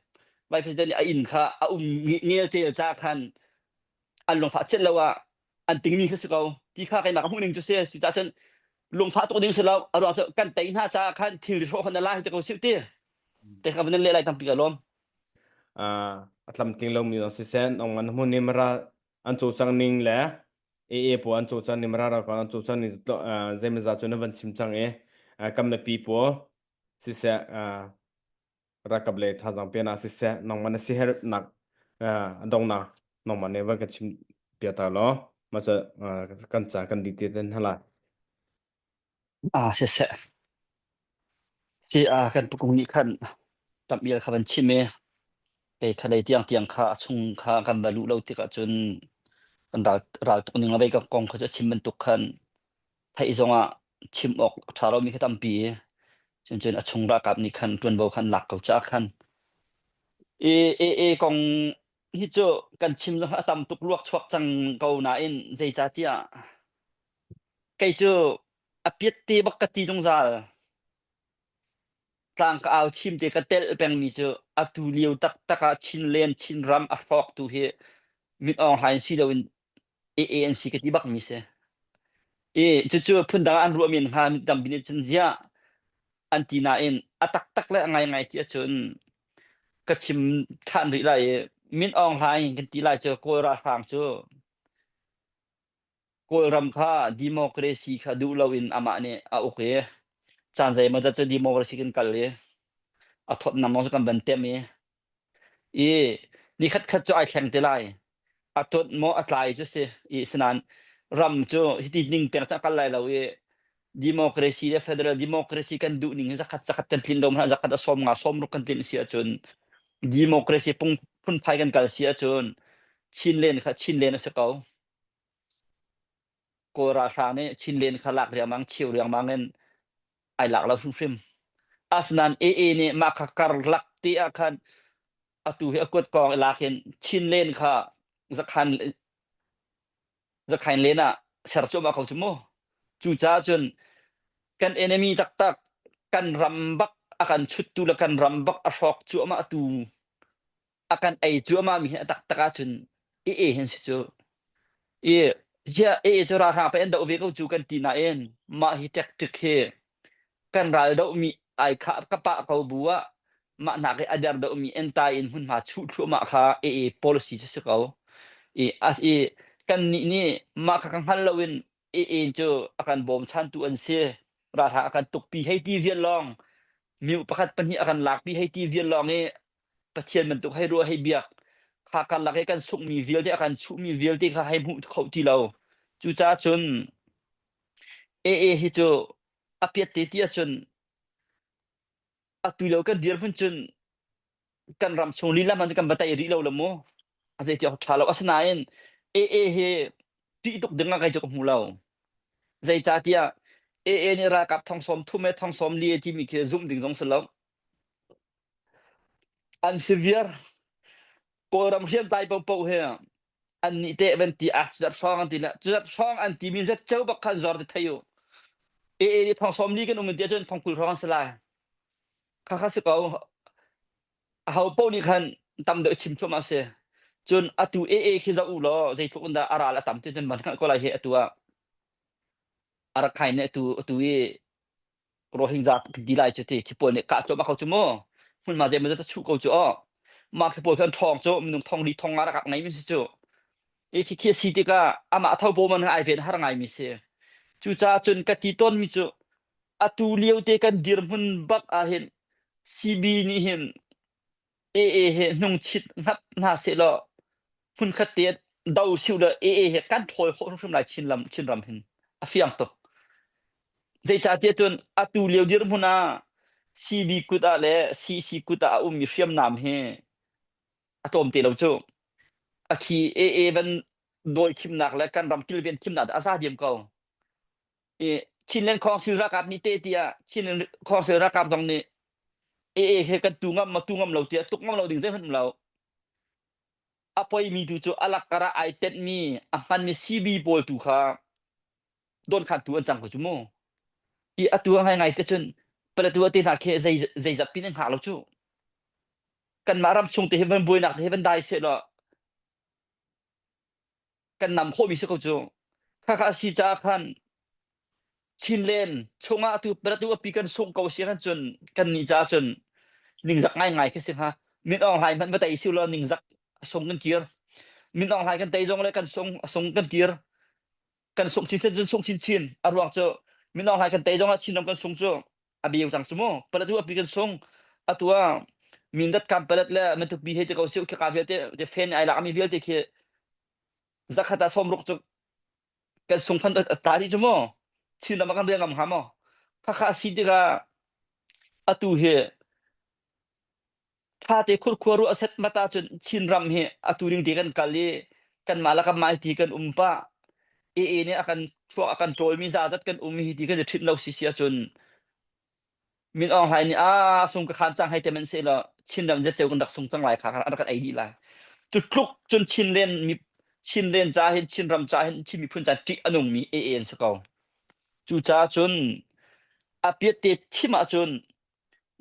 Vice President nih a inn kha a um ngelcel ca khan an lungfah chet lo ah an tingmi kha si ko ti kha keimah ka hmuh ning cu si. Cucaah cun lungfah tuk ding si lo. A ruang cu kan tei hna caah khan thilri hrawh khan na la hi te ko sih ti. Te kha van leh lai tampi ka lawm. A tlamtling lomi zong siseh, nong an hmun i mara an cawlcang ning le AA pawl an cawlcang ning mara ralkap an cawlcang ning zeimawzat cu na van chim cang i kan mipi pawl siseh ralkap le thazaang pe na siseh nangmah na siherhnak a dongnak nangmah nih van kan chim piak ta law mah cu kan ca kan dih te ten hala. Ah siseh si a kan pukung nih khan tam ial kha van chim i kei kha lei tiang tiang kha a chung kha kan va luh lo tikah cun kan ral ral tuk ning la vei ka kong kha cu a chim bantuk khan theih zongah chim awk a ṭha lomi kha tampi i cun cun a chung ralkap nih khan ṭuanvo khan lak ko caah khan i AA kong hi cu kan chim zong a tam tuk luak chuak cang ko nain zeicahtiah kei cu a piat te bak ka ti zungzal. Tlang ka au chim te ka telh pengmi cu atu lio taktak ah Chinland Chinram a hrawktu hi Min Aung Hlaing si loin AA an si ka ti bakmi si. I cucu phundang ah an ruah men hnga tampi nih cun ziah an ti nain a taktak le a ngaingai ti ahcun ka chim ṭhan rih lai i Min Aung Hlaing kan ti lai cu Kawl ralhrang cu Kawlram kha democracy kha duh loin amah nih a uk i caan zeimawzat cu democracy kan kal i a thawtnam zong cu kan van tem i i nikhat khat cu ai thleng te lai. A tuanh maw a tlai cu si i sinain ram cu hiti ning peng cu a kal lai lo i democracy le federal democracy kan duh ning hi zakhat zakhat kan tlin lo hmanh ah zakhat a sawm nga sawm ruk kan tlin si ahcun democracy pung phunphai kan kal si ahcun Chinland kha Chinland a si ko. Kawl ralhrang nih Chinland kha lak riangmang cheu riangmang in ai lak lo hrimhrim. Asinain AA nih mah kha karlak te ah khan atu hi a kuat kawng i lak in Chinland kha zakhan zakhain len ah ser cuahmah ko cu mu. Cucaah cun kan enemy taktak kan ram bak a kan chuttu le kan ram bak a hrawk cuahmah tu a kan ei cuahmah mi hi a taktak ahcun i e hin si cu. I ziah e cu ralhrang pei an doh ve ko cu kan ti nain mah hi tactic hi kan ral dohmi ai khah ka pah ko bu ah mah hnak i a der dohmi entai in hmunhma chuh thluahmah kha AA policy cu si ko. I as i kan nih nih mah kha ka hngal loin AA cu a kan bawmchantu an si. Ralhrang a kan tukpi hei ti vial lawng miu pakhat pahnih a kan lakpi hei ti vial lawng i Pathian bantuk hei ruah hei biak kha karlak i kan sunghmi vialte a kan chuhmi vialte kha hei hmuh kho ti lo. Cucaah cun AA hi cu a piat te ti ahcun atu lio kan dirhmun cun kan ram chung lila man cu kan va tei rih lo la mu. A zei ti awk ṭha lo. Asinain AA hi ṭih tuk ding ah kei cu ka hmu lo. Zeicahtiah AA nih ralkap thong sawm thum he thong sawm li timi khi zumh ding zong si lo. An si viar. Kawlram hriamtlai paohpaoh hi an nih teh van ti ah cuzat hrawng an ti le cuzat hrawng an ti mi zat ceu bak khan zor ti thei u. AA nih thong sawm li kan um ti ahcun thong 20 hrawng an si lai. Kha kha si ko. Aho paoh nih khan tam deuh chim thluahmah si. Cun atu AA khi zoh u law zeitluk in dah a ral a tam ti cun van hngalh ko lai hi atu ah. A rak khai nih atu atu i Rohingya kan ti lai cu ti khi pawl nih kah cuahmah ko cu mu hmunhma zeimaw zat a chuh ko cu aw mah khi pawl khi an ṭhawng cu minung thong li thong nga rak ngeimi si cu i khi khi a si tikah amah tho paw man ai ven har ngaimi si cucaah cun ka ti tawnmi cu atu lio te kan dirhmun bak ah hin CB nih hin AA he hnungchit hnap hna sehlaw hmunkhat te do siu le AA he kan ṭhawl khawh hrimhrim lai Chinlam Chinram hin a fiang tuk. Zeicahtiah cun atu lio dirhmun ah CB kut ah le CC kut ah a ummi hriamnam hi a tlawm te lo cu. A khi AA van dawi thimnak le kan ram kilven thimnak a za diam ko. I Chinland Council ralkap nih te tiah Chinland Council ralkap zong nih AA he kan tu ngam ma tu ngam lo tiah tuk ngam lo ding zeihmanh um lo. A poimi tu cu a lak ah ai tenhmi a hmanmi CB pawl tu kha dawnkhantu an cang ko cu mu. I atu a ngai ngai te cun palatu te hna khi zei zeizat pin an hngak lo cu. Kanmah ram chung te hi van buainak te hi van dai seh law kan nam khawhmi si ko cu. Khakha a si caah khan Chinland chungah atu tu api kan sungh ko si ahcun kan nih caah cun ningzak ngaingai khi si hnga. Min Aung Hlaing hmanh va tei si law ningzak a sung kan kir. Min Aung Hlaing kan tei zong le kan sung a sung kan kir. Kan sungh chinchin cun sungh chinchin. A ruang cu Min Aung Hlaing kan tei zongah Chinram kan sung cu a beu cang cu mu. Palet api kan sung. Atu ah Mindat kam palet le Matupi he ti ko si khika vialte te fen ai lakmi vialte khi zakhat ah 60 cu kan sung phan ta rih cu mu Chinram ah kan rial ngam hnga maw khakha a si tikah atu hi thate khurkhua ruah set mat ahcun Chinram hi atu ning te kan kal i kanmah le kanmah ti kan um pah AA nih a kan chuak a kan ṭawlmi zazat kan um hi ti kan i ṭhit lo si si ahcun Min Aung Hlaing nih a sung ka khan cang hei te man se law Chinram zetceu kan rak sung cang lai kha an rak kan ei dih lai. Cu tluk cun Chinlen mi Chinlen ca hin Chinram ca hin Chin miphun ca ṭih a nungmi AA an si ko. Cucaah cun a piat te chim ahcun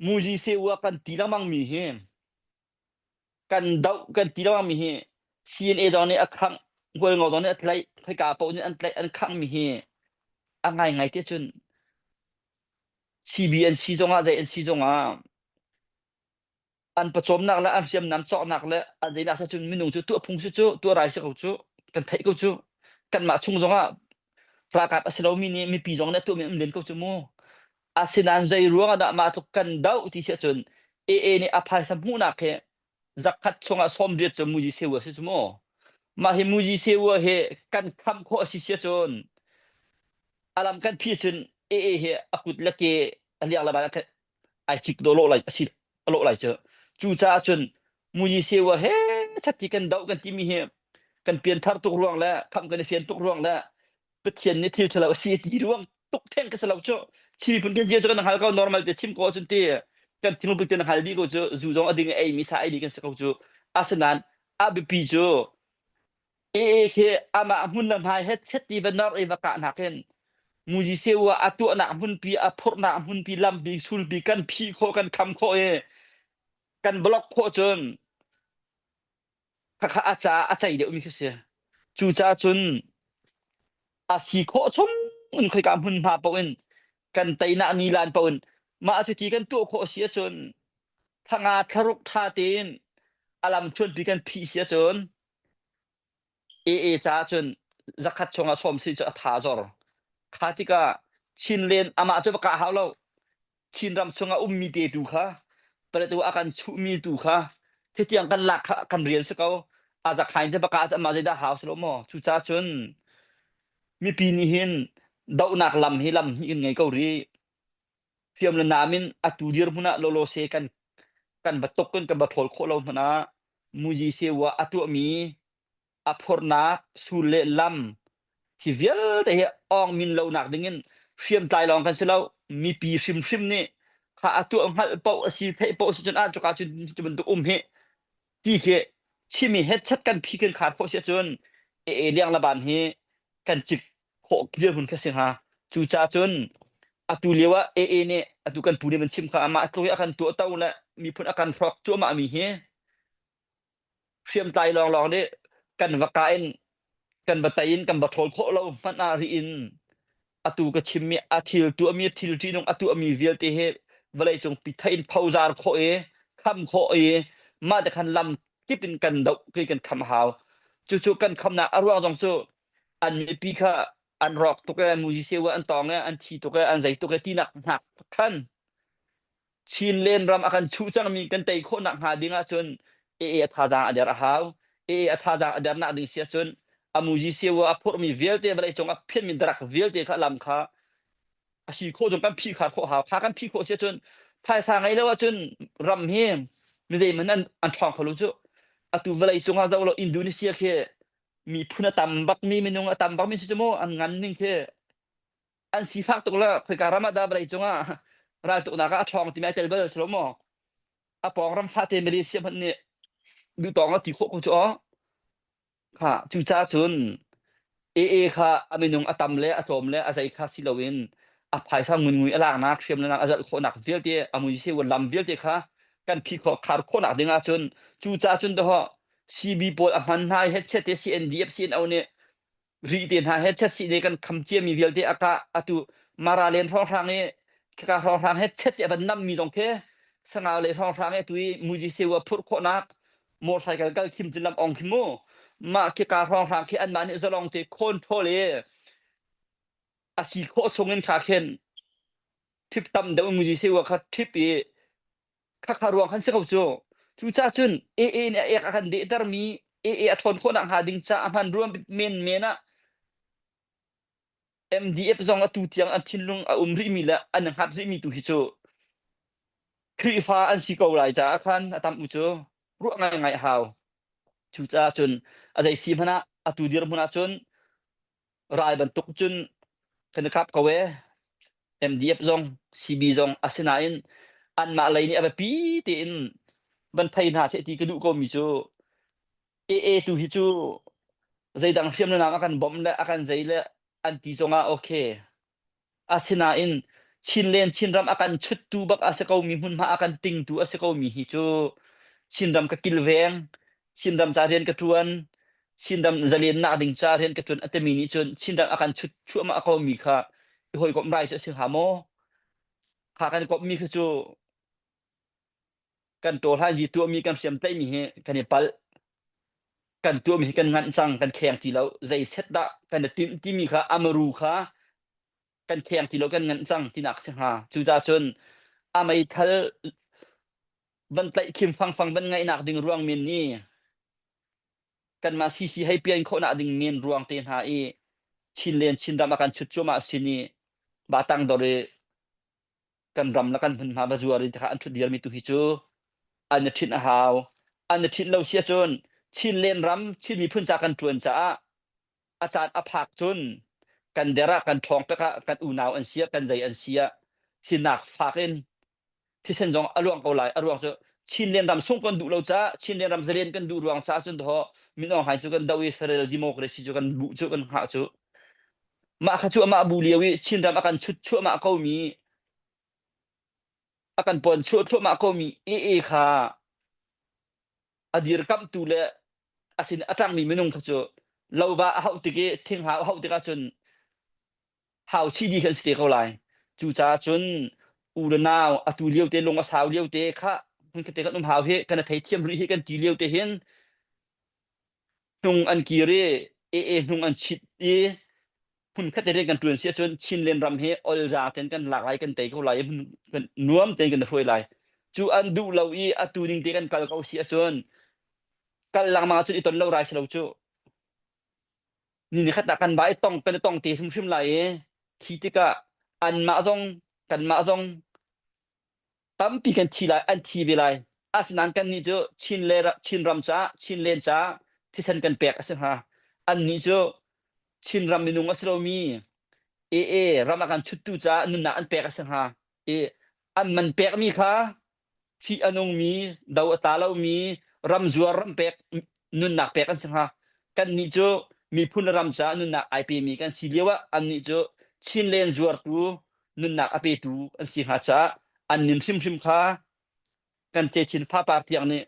Muji Sewa kan ti lengmang mi hi kan doh kan ti lengmang mi hi CNA zong nih a khangh Hualngo zong nih a tlaih khoika paoh nih an tlaih an khangh mi hi a ngaingai te cun CB an si zongah zei an si zongah an pawcawmnak le an hriamnam cawknak le an zeinak si cun minung cu tuah phung si cu tuah rai si ko cu kan theih ko cu kanmah chung zongah ralkap a si lomi nih mipi zong nih a tuahmi um len ko cu mu asinain zei ruang ah dah mah tluk kan doh ti si ahcun AA nih a phaisa hmuhnak hi zakhat chungah 80 cu muji sewa si cu mu mah hi muji sewa hi kan kham khawh a si si ahcun alam kan phi cun AA hi a kut le ke a liang le ban ai cik do lo lai asi a lawh lai cu cucaah cun muji sewa he chatti kan doh kan timi hi kan pianthar tuk ruang le kham kan i fian tuk ruang le Pathian nih thil ṭhalo a si ti ruang tuk theng ka si lo cu Chin miphun kan zia cu kan hngal ko normal te chim ko cun ti kan thinlung put te hngal dih ko cu zu zong a ding a ei mi sa ei mi kan si ko cu asinain a biapi cu AA khi amah hmun le hmai he chet ti va nor i va kah nakin Muji seu ah a tuahnak hmunpi a phurhnak hmunpi lampi sulpi kan phih khawh kan kham khawh i kan block khawh cun khakha a ca a cei deuhmi khi si. Cucaah cun a si khawh chung in khoika hmunhma paoh in kan teinak nilan paoh in mah cu ti kan tuah khawh si ahcun thanga thlaruk ṭha tein a lam ṭhuanpi kan phih si ahcun AA caah cun zakhat chungah sawm si cu a tha zor. Kha tikah Chinlen amah cu va kah hau lo. Chinram chungah ummi te tu kha paletu a kan chuhmi tu kha hitiang kan lak kha kan rian si ko. A zakhain te va kah cu amah zeidah hau si lo maw? Cucaah cun mipi nih hin dohnak lam hi lam hnih kan ngei ko rih. Hriam le nam in atu dirhmun ah lawlaw se kan kan va tuk in kan va ṭhawl khawh lo hmanh ah muji sewa a tuahmi a phornak sul le lam hi vialte hi awng min lonak ding in hriamtlai lawng kan si lo mipi hrimhrim nih kha a tuah hngalh paoh a si theih paoh si cun ah cuka cun cu bantuk um hi ti khi chimi headset kan phi kan khar khawh si ahcun e liang laban hi kan cik khawh dirhmun kha si hnga cucaah cun atu lio ah AA nih atu kan pu nih van chim kha amah tluk i a kan tuah to le miphun a kan hrawk cuahmah mi hi hriamtlai lawnglawng nih kan va ka in kan va tei in kan va ṭhawl khawh lo hmanh ah ri in atu ka chimmi a thil tuahmi thil ṭihnung a tuahmi vialte hi vawleicung pi thein phozar khawh i kham khawh i mah te khan lam kip in kan doh khi kan kham hau cucu kan khamnak a ruang zong cu an mipi kha an rawk tuk e muji seu an tong e an thi tuk e an zei tuk e tinak hnak khan Chinlen ram a kan chuh cangmi kan tei khawh nak hnga ding ahcun AA a thazaang a der a hau. AA a thazaang a der nak ding si ahcun a muji seu a phurhmi vialte vawlei cung a phianmi darak vialte kha lam kha a si khawh zong kan phih khar khawh hau. Kha kan phih khawh si ahcun phaisa ngei lo ahcun ram hi mi zeihmanh an an ṭhawng kho lo cu. Atu vawlei cung ah zoh lo Indonesia khi miphun a tam bakmi minung a tam bakmi si cu mu an ngan ning khi an sifak tuk le khoika ram ah dah vawlei cungah raltuknak ah a ṭhawng timi ai tel bal si lo maw a pawng ram fate Malaysia hmanh nih duhtawng a ti khawh ko cu aw kha cucaah cun AA kha a minung a tam le a tlawm le a zei kha si loin a phaisa ngungui a laknak hriamnak a zalh khawhnak vialte a mui lam vialte kha. Kan phih khawh khar khawhnak ding ahcun cu ca cun dawh CB pawl a hman hna i hetchet te CNDF CNO nih ri te hna hetchet si ne kan kham ciami vialte a kah atu Mara len hrawnghrang i khika hrawnghrang hetchet te a van nammi zong khi Sangau le hrawnghrang i atu i Muji Sewa phurh khawhnak motorcycle kal khim cun lam ong khi mu mah khika hrawnghrang khi anmah nih zalong te control i a si khawh chung in kha khin thip tam deuh in Muji Sewa kha thip i khakha ruang khan si ko cu. Cucaah cun AA nih a ek a kan dehtermi AA a ṭhawn khawhnak hnga ding ca a hman ruang menmen ah MDF zong atu tiang an thinlung a um rihmi le an i hngat rihmi tu hi cu Khrihfa an si ko lai caah khan a tam u cu ruah ngaingai a hau. Cucaah cun a zei si hmanh ah atu dirhmun ah cun ral bantuk cun kan i kap ko ee. MDF zong CB zong asinain anmah lei nih a biapi tein van thei hna seh ti ka duh komi cu AA tu hi cu zeidang hriamnam a kan bawmh le a kan zei le an ti zongah okay Asinain Chinlen Chinram a kan chuttu bak a si komi hmunhma a kan tingtu a si komi hi cu Chinram ka kilveng, Chinram ca rian ka ṭuan, Chinram zalennak ding ca rian ka ṭuan a timi nih cun Chinram a kan chut chuahmah komi kha i hawikomh rai cu a si hnga maw? Kha kan komhmi kha cu kan tawhlan tuahmi kan hriamtlaihmi hi kan i palh. Kan tuahmi hi kan nganh cang, kan kheng ti lo. Zei set dah kan i timh timi kha amaru kha kan kheng ti lo, kan nganh cang tinak si hnga. Cucaah cun a meithal van tlaih khim fangfang van ngaihnak ding ruang men nih kanmah CC hei pian khawhnak ding men ruang te hna i Chinlen Chinram a kan chut cuahmah sin i batang dor i kan ram le kan hmunhma va zuar in kha an ṭhut diarmi tu hi cu an i ṭhinh a hau. An i ṭhinh lo si ahcun Chinlen ram Chin miphun ca kan ṭuan caah a caan a phak cun kan der ah kan ṭhawng pek ah kan unau an si ah kan zei an si ah hinak fak in thisen zong a luang ko lai. A ruang cu Chinlen ram sung kan duh lo caah Chinlen ram zalen kan duh ruang caah cun daw Min Aung Hlaing cu kan doh i federal democracy cu kan buh cu kan hngah cu Mah kha cu amah bu lio i Chinram a kan chut chuahmah komi a kan pon chuah thluahmah komi AA kha a dirkamhtu le a sin a ṭangmi minung kha cu lova a hauh tik i thinghau a hauh tikah cun hau chih dih kan si te ko lai. Cucaah cun u le nau atu lio te lung a sau lio te kha hmunkhat te kan um hau hi kan i theithiam rih hi kan ti lio te hin hnung an kir i AA hnung an chit i hmunkhat te rian kan ṭuan si ahcun Chinland ram hi olza ten kan lak lai kan tei ko lai i hmun kan nuam tein kan hruai lai. Cu an duh lo i atu ning te kan kal ko si ahcun kal lengmang ahcun i ton lo rai si lo cu. Ni ni khat ah kan va i tong kan i tong te hrimhrim lai i khi tikah anmah zong kanmah zong tampi kan thi lai an thi ve lai asinain kannih cu Chin le Chinram caah Chinlen caah thisen kan pek a si hnga annih cu Chinram minung a si lomi AA ram a kan chuttu caah nunnak an pek a si hnga i an man pekmi kha fih a nungmi do a tla lomi ram zuar ram pek nunnak pek an si hnga kannih cu miphun le ram caah nunnak ai pemi kan si lio ah annih cu Chinlen zuartu nunnak a petu an si hnga caah an nin hrimhrim kha kan techin fapar tiang nih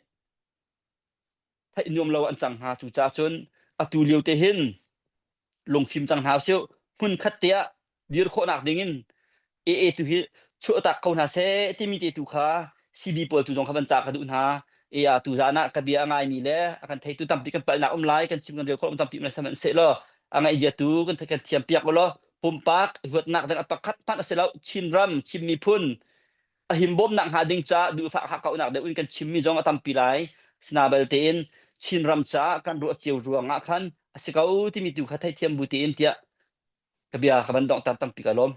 theih nuam lo an cang hnga. Cucaah cun atu lio te hin lungfim cang hna usih hmun khat te ah dir khawhnak ding in AA tu hi chuahtak ko hna seh timi te tu kha CB pawl tu zong kha van ca ka duh hna. AA tu zan ah ka bia a ngaimi le a kan theitu tampi kan palhnak um lai kan chim kan rel khawh um tampi um lai sihmanhsehlaw a ngaih tu kan kan thiam piak ulaw pumpak huatnak ding a pakhat hmanh a si lo. Chinram Chin miphun a himbawmnak hnga ding ca duhfah hakkauhnak deuh in kan chimmi zong a tampi lai. Sina belte in Chinram caah kan ruah cio ruang ah khan a si ko timi tu kha theihthiam bu tein tiah ka bia ka van donghter tampi ka lawm.